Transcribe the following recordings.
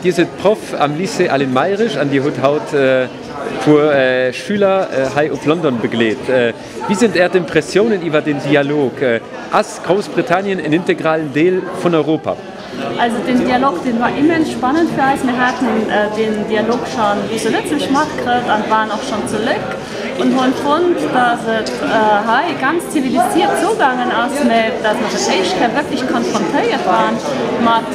Dir sidd Proff am Lycée Aline Mayrisch an Dir hutt haut e puer Schüler hei op London begleet. Wéi sinn Är Impressiounen iwwer den Dialog? Ass Groussbritannien en integralen Deel vun Europa? Also den Dialog, deen war immens spannend fir eis. Mir haten den Dialog schonn zu Lëtzebuerg matkritt an waren och schonn zu Léck und hunn fonnt, dass et hei ganz zivilisiert zugaangen ass, mä dass mer fir d'éischt Kéier wierklech konfrontéiert waren mat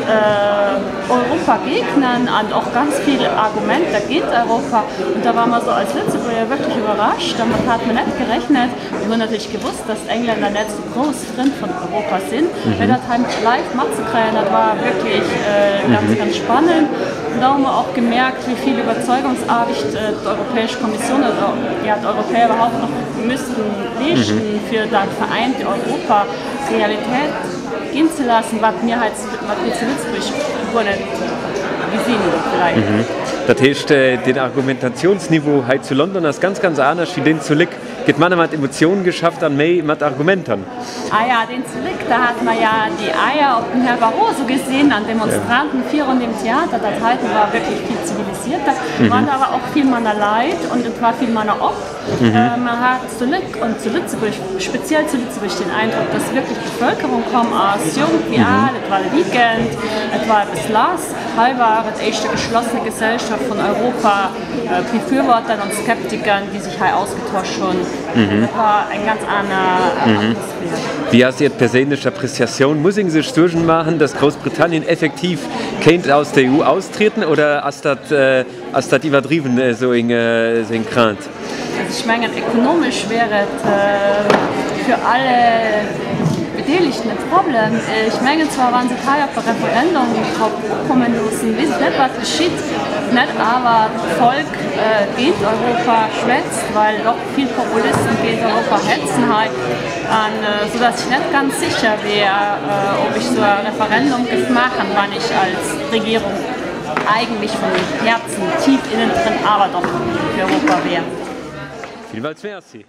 Europagegnern an och ganz vill Argumenter géint Europa. Und da ware mer sou als Lëtzebuerger wierklech iwwerrascht, domat hate mer net gerechnet. Mir hunn natierlech gewosst, dass d'Englänner net sou grouss Frënn vun Europa sinn, mä dat hei live matzekréien, dat war wierklech ganz, ganz spannend. An da hu mer och gemerkt, wéi vill Überzeugungsarbecht d'Europäesch Kommissioun oder, ja, d'Europäer iwwerhaupt nach müssten leeschten, fir dat vereinte Europa Realität ginn ze laassen, wat mir hei, wat mir zu Lëtzebuerg guer net gesinn vielleicht. Dat heescht, den Argumentationsniveau hei zu London ass ganz, ganz anescht wéi deen zu Léck. Gëtt manner mat Emotioun geschafft an méi mat Argumenter. Ah ja, deen zeréck, da hate mer ja déi Eier op den Här Barroso gesinn an Demonstranten virun dem Theater. Dat heiten war wierklech vill zivilisierter, waren awer och vill manner Leit und et war vill manner op. Mer hat zu Léck und zu Lëtzebuerg, speziell zu Lëtzebuerg den Eindrock, dass wierklech d'Bevölkerung komm ass, jonk wéi al, et war de Weekend, et war eppes lass. Hei war et éischter geschlossene Gesellschaft vun Europa. Befürwortern und Skeptikern, déi sech hei ausgetosch hunn. Dat war eng ganz aner Atmosphär. Wéi ass Iert perséinlech Appreciatioun? Muss een sech Suergen maachen, dass Groussbritannien effektiv kéint aus der EU austrieden oder ass dat ass dat iwwerdriwwen esou eng Crainte? Also ech mengen ekonomesch wär et fir alle Bedeelegten e Problem. Ech mengen zwar, wa se et hei op e Referendum drop ukommen loossen, weess ech net wat geschitt. Net awer d'Volk géint Europa schwätzt, well och vill Populisten géint Europa hetzen hei, an sou dass ech net ganz sicher wier, ob ech sou e Referendum géif maachen, wann ech als Regierung eigentlich vun Häerzen tief innen drin awer doch fir Europa wier. Villmools Merci.